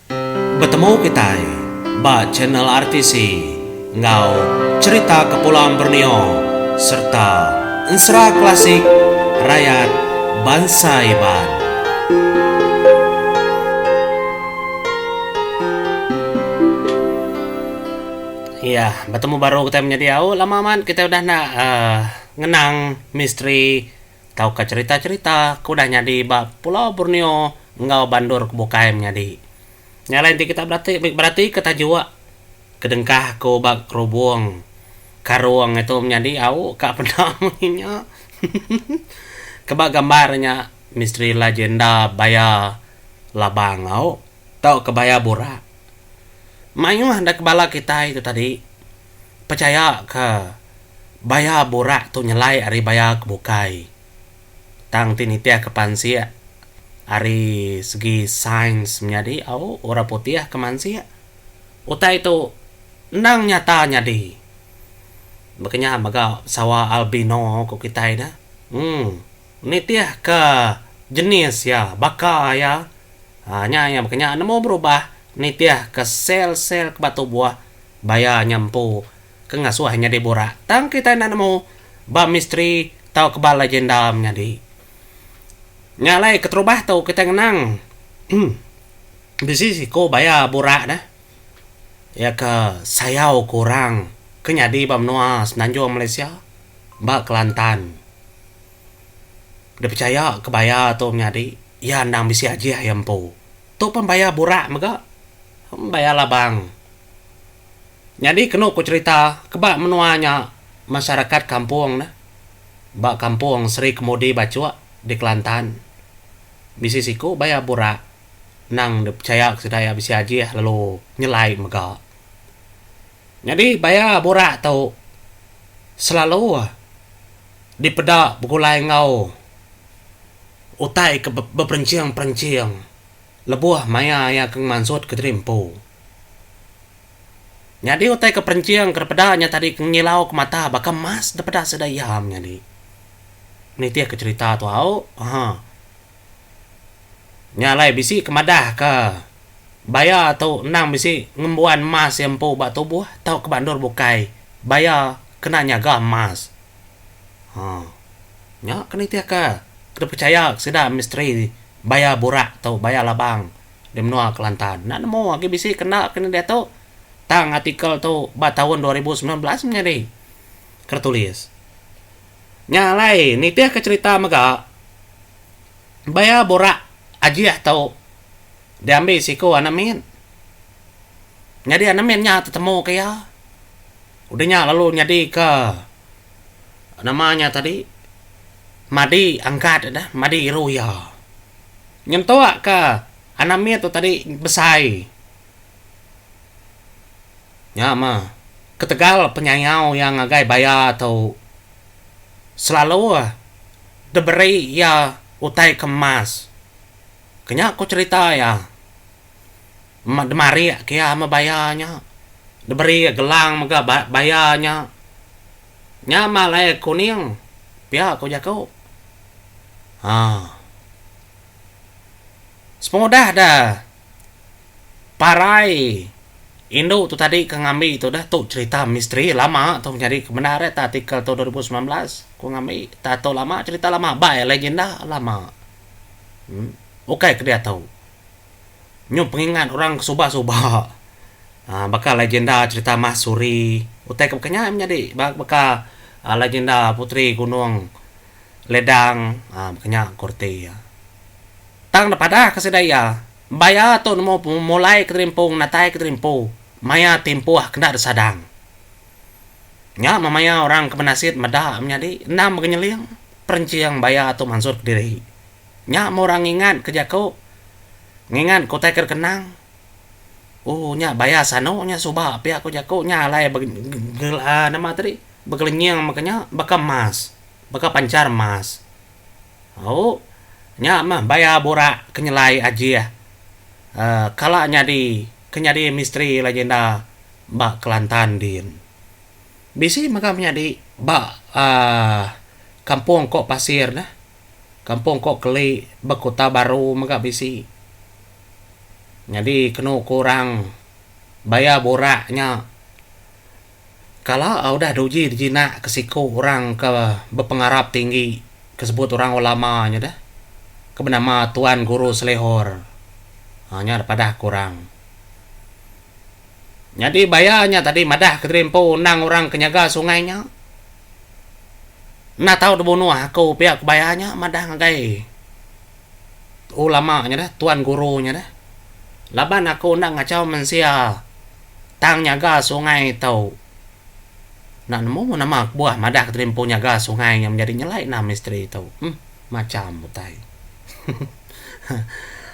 Betemu kitai ba channel RTC enggau Cherita Kepulauan Borneo serta Ensera Klasik Rayat Bansa Iban. Iya, betemu baru kitai menyadi au lama amat kitai udah enda uhh ngenang misteri tauka cherita-cherita ke udah nyadi ba Pulau Borneo enggau ba endur ke bukai menyadi. Nya alai enti kita berati beratika tajuk ke dengkah aku ba kerubung karung itu menyadi au ka peda munyi nya. Ke ba gambar nya misteri legenda baya labang au tauka baya burak. Mayuh da ke bala kitai tu tadi pechaya ke baya burak tu nyelai ari baya ke bukai. Tang ti nitih ke pansik ari segi sains menyadi au orang putih ke mansik utai tu endang nyata nyadi. Baka nya mega sawa albino ku kitai ne uhh nitih ke jenis iya baka iya. Ha nya iya baka nya nemu berubah nitih ke sel-sel ke ba tubuh baya nya empu ke ngasuh nyadi burak. Tang kitai enda nemu ba misteri tauka ba legenda menyadi. Nya alai keterubah tu kitai ngenang bisi siku baya burak ne iya ke sayau ke orang ke nyadi ba menua Semenanjung Malaysia ba Kelantan. Dipechaya ke baya tu menyadi iya endang bisi ajih iya empu. Tu pen baya burak mega. Baya labang. Nyadi kenu ku cherita ke ba menua nya masyarakat kampung ne ba kampung Seri Kemudi Bachuk di Kelantan bisi siku baya burak endang dipechaya ke sida iya bisi ajih lalu nyelai mega. Nyadi baya burak tu selalu dipeda begulai enggau utai ke beperenching-perenching lebuh maya iya ke ngemansutka diri empu. Nyadi utai ke perenching ke dipeda nya tadi ke ngilauka mata baka emas dipeda sida iya menyadi. Nitihka cherita tu au aha. Nya alai bisi ke madahka baya tu endang bisi ngembuan emas iya empu ba tubuh tauka ba endur bukai baya kena nyaga emas. Ha. Nya ke nitihka ke dipechaya sida misteri baya burak tu baya labang di menua Kelantan. Enda nemu agi bisi ke enda kena diatu tang artikel tu ba taun 2019 menyadi ke ditulis. Nya alai nitihka cherita mega baya burak ajih tu diambi siku anak mit. Nyadi anak mit nya tetemuka iya. Udah nya lalu nyadika nama nya tadi madi angkat dah madi iru iya. Nyentuk ka anak mit tu tadi besai. Nya mah ketegal penyayau iya ngagai baya tu selalu diberi iya utai ke emas. Ke nya ku cherita iya. Demarik ke iya meh baya nya. Diberi gelang mega baya nya. Nya mah alai kuning pia ku jaku. Haa. Sepengudah da parai indu tu tadi ke ngambi tu dah tu cherita misteri lama tu nyadi ke bendar eh artikel tu 2019 ku ngambi ta tu lama cherita lama ba legenda lama. Ukai ke diatu. Nyu pengingat orang ke suba-suba uhh baka legenda cherita Mahsuri utai ke baka nya menyadi baka legenda Puteri Gunung Ledang uhh baka nya ku reti iya. Tang ne padah ke sida iya baya tu nemu mulai ke diri empu ngenatai ke diri empu maya timpuh ke enda disadang. Nya meh maya orang ke benasit meda menyadi endang begenyeling perenching baya tu mansut kediri. Nya meh orang ngingat ke jaku ngingat ke utai ke dikenang. Ooh nya baya sanu nya suba pia ku jaku nya alai nama tadi begelenying meka nya baka emas baka panchar emas. Au nya meh baya burak ke nyelai ajih uhh kala nyadi ke nyadi misteri legenda ba Kelantan din. Bisi mega menyadi ba uhh kampung Kok Pasir neh. Kampung Kok Keli ba Kota Baru mega bisi. Nyadi kenu ku orang baya burak nya kala udah diuji dijinak ke siku orang ke bepengarap tinggi ke sebut orang ulama nya deh ke benama Tuan Guru Selehor. Ha nya dipadah ke orang. Nyadi baya nya tadi madah ke diri empu endang orang ke nyaga sungai nya. Enda tau dibunuh aku pia ku baya nya madah ngagai ulama nya deh, tuan guru nya deh. Laban aku enda ngachau mensia tang nyaga sungai tu. Enda nemu nama kebuah madah ke diri empu nyaga sungai nya menjadi nyelai enda misteri tu. Em macham utai.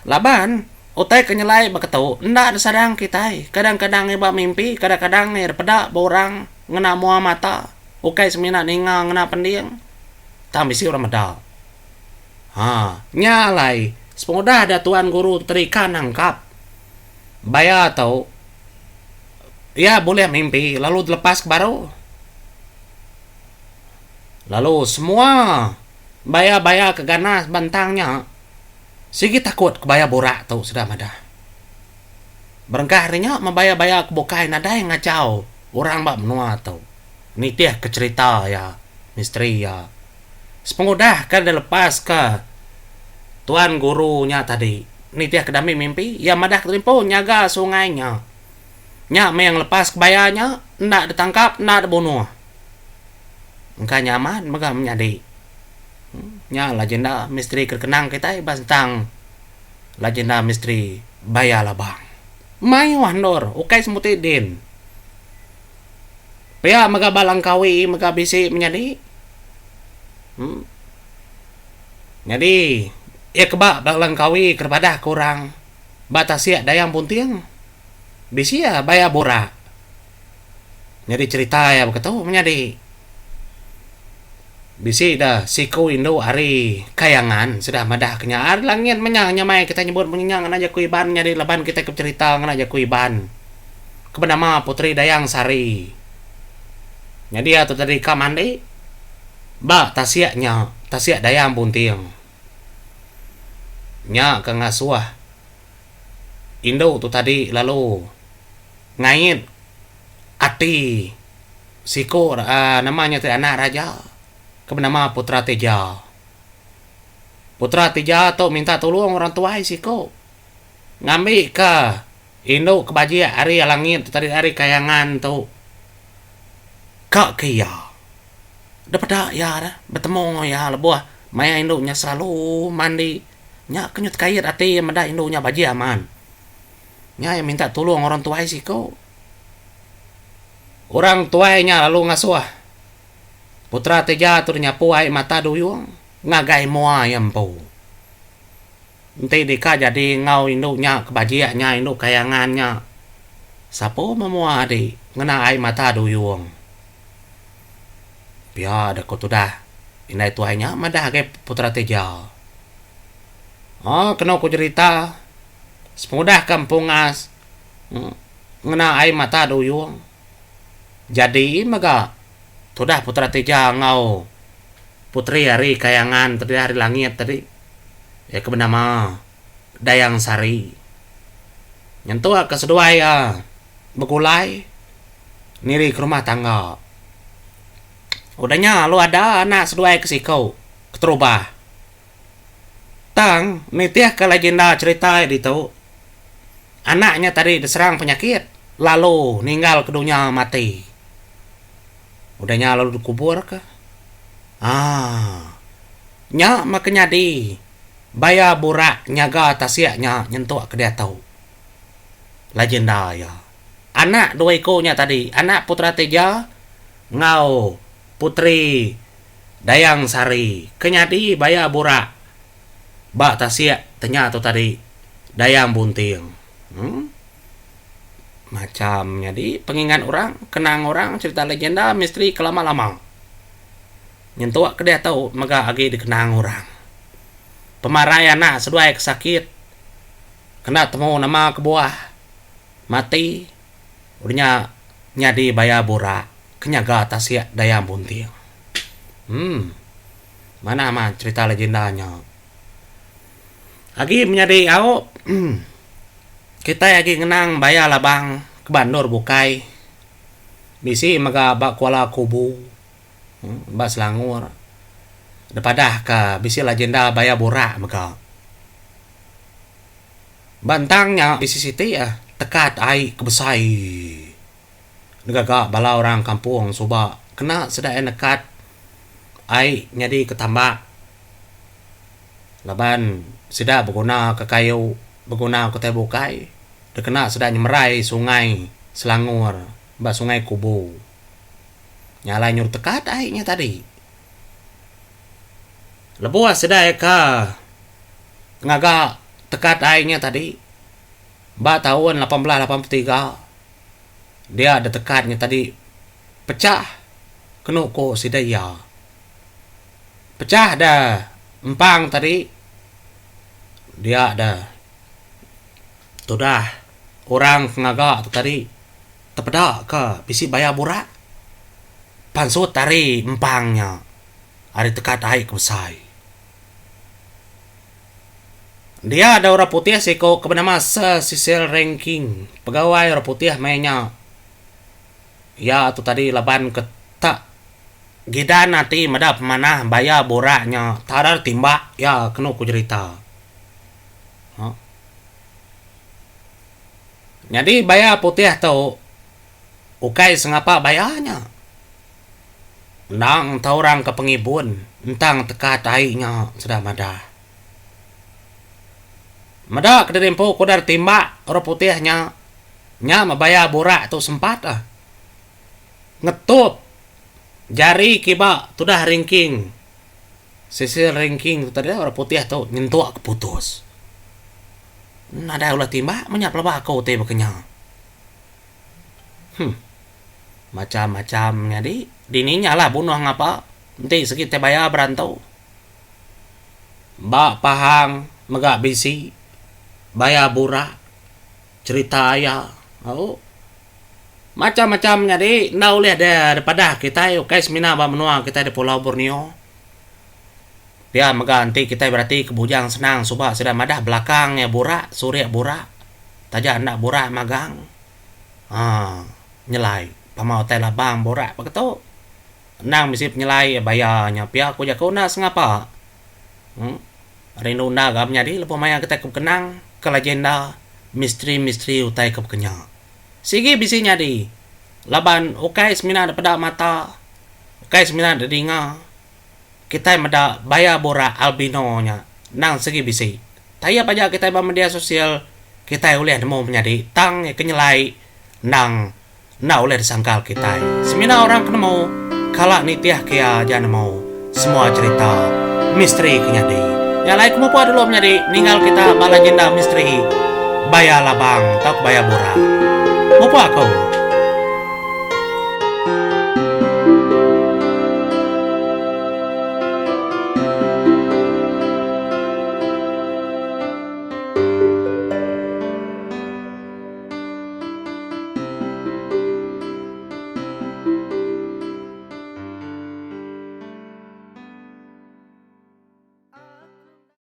Laban utai ke nyelai baka tu enda disadang kitai. Kadang-kadang iya ba mimpi, kadang-kadang iya dipeda ba orang ngena mua mata. Ukai semina ninga ngena pending tang bisi orang meda. Ha, nya alai sepengudah da tuan guru terikan nangkap baya tu iya bulih mimpi lalu dilepas ke baru. Lalu semua baya-baya ke ganas ba entang nya sigi takut ke baya burak tu sida madah. Berengkah ari nya meh baya-baya ke bukai nadai ngachau orang ba menua tu nitih ke cherita iya misteri iya. Sepengudah ke dilepaska tuan guru nya tadi nitih ke dami mimpi, iya madah ke empu nyaga sungai nya. Nya meh ngelepaska baya nya enda ditangkap enda dibunuh. Engka nya amat mega menyadi. Nya legenda misteri ke dikenang kitai ba sentang legenda misteri Baya Labang. Mayuh endur ukai semuti din. Pia mega ba Langkawi mega bisi menyadi. Em. Nyadi iya ke ba Langkawi ke dipadah ke orang ba tasik Dayang Bunting bisi iya baya burak. Nyadi cherita iya baka tu menyadi. Bisi da siku indu ari Kayangan sida madah ke nya ari langit menya nyamai kitai nyebut munyi nya ngena jaku Iban nyadi laban kitai ke becherita ngena jaku Iban. Ke benama Puteri Dayang Sari. Nyadi iya tu tadi ka mandi ba tasik nya, tasik Dayang Bunting. Nya ke ngasuh indu tu tadi lalu ngait ati siku aaa nama nya ti anak raja ke benama Putera Teja. Putera Teja tu minta tulung orang tuai siku ngambika Indu ke bajik ari langit tu tadi ari kayangan tu ka ke iya. Dep peda iya dah betemu enggau iya lebuh maya indu nya selalu mandi nya ke nyut kait ati iya meda indu nya bajik amat. Nya iya minta tulung orang tuai siku. Orang tuai nya lalu ngasuh Putera Teja tu nyapu ai mata duyung ngagai mua iya empu. Enti deka jadi enggau indu nya ke bajik nya indu kayangan nya. Sapu meh mua adi ngena ai mata duyung. Pia deh ku tudah indai tuai nya madah agi Putera Teja. Oh kenu ku jerita sepengudah ke empungas ngena ai mata duyung jadi mega tudah Putera Teja enggau Puteri ari kayangan tadi ari langit tadi. Iya ke benama Dayang Sari. Nyentuk ke seduai iya begulai niri ke rumah tangga. Udah nya lalu ada anak seduai ke siku keterubah. Tang nitihka legenda cherita iya ditu, anak nya tadi diserang penyakit lalu ninggalka dunya mati. Udah nya lalu dikuburka. Aaa. Nya meh ke nyadi baya burak nyaga tasik nya nyentuk ke diatu. Legenda iya. Anak dua iku nya tadi, anak Putera Teja enggau Puteri Dayang Sari ke nyadi baya burak ba tasik tenya tu tadi Dayang Bunting. Em. Macham nyadi pengingat orang, kenang orang cherita legenda misteri ke lama-lama. Nyentuk ke diatu mega agi dikenang orang. Pemarai anak seduai ke sakit kena temu nama kebuah mati udah nya nyadi baya burak ke nyaga tasik Dayang Bunting. Em. Manah amat cherita legenda nya. Agi menyadi au. Kitai agi ngenang baya labang ke ba endur bukai. Bisi mega ba Kuala Kubu ba Selangor dipadahka bisi legenda baya burak mega. Ba entang nya bisi siti tekat ai ke besai digaga bala orang kampung suba kena sida iya nekat ai nyadi ke tambak. Laban sida begunaka kayu, begunaka utai bukai dikena sida nyemerai sungai Selangor ba Sungai Kubu. Nya alai nyuruh tekat ai nya tadi. Lebuh sida iya ke ngaga tekat ai nya tadi ba taun 1883 dia da tekat nya tadi pechah kenu ku sida iya. Pechah da empang tadi dia da tudah orang ke ngaga tu tadi tepeda ka bisi baya burak pansut ari empang nya ari tekat ai ke besai. Dia da orang putih siku ke benama Sir Cecil Ranking pegawai orang putih maya nya. Iya tu tadi laban ke tak gidan ati meda pemanah baya burak nya tarar timbak iya kenu ku jerita. Nyadi baya putih tu ukai sengapa baya nya. Endang enta orang ke pengibun entang tekat ai nya sida madah. Meda kediri empu ku udah ditimbak orang putih nya. Nya meh baya burak tu sempat ah. Ngetup jari kiba tudah ringking. Sisi ringking tu tadi orang putih tu nyentuk ke putus. Nadai ulah timbak meh nya pelaba aku ti baka nya. Huh. Macam-macam nyadi dini nya lah bunuh ngapa enti segi tai baya berantu. Ba Pahang mega bisi baya burak. Cherita iya au. Macam-macam nyadi enda ulih deh dipadah kitai ukai semina ba menua kitai di Pulau Borneo. Pia mega enti kitai berati ke Bujang Senang suba sida madah belakang iya burak surik burak taja enda burak magang aaa nyelai pama utai labang burak baka tu. Endang bisi penyelai baya nya pia ku jaku enda sengapa. Uhh. Rindu enda ga menyadi lebuh maya kitai ke bekenang ke legenda misteri-misteri utai ke bekenya. Sigi bisi nyadi laban ukai semina da peda mata, ukai semina da dinga, kitai meda baya burak albino nya endang sigi bisi. Tayap aja kitai ba media sosial kitai ulih nemu menyadi tang iya ke nyelai endang Enda ulih disangkal kitai. Semina orang ke nemu, kala nitihka iya aja nemu semua cherita misteri ke nyadi. Nya alai ke mupuk dulu menyadi ninggal kita ba legenda misteri Baya Labang tauka Baya Burak. Mupuk aku.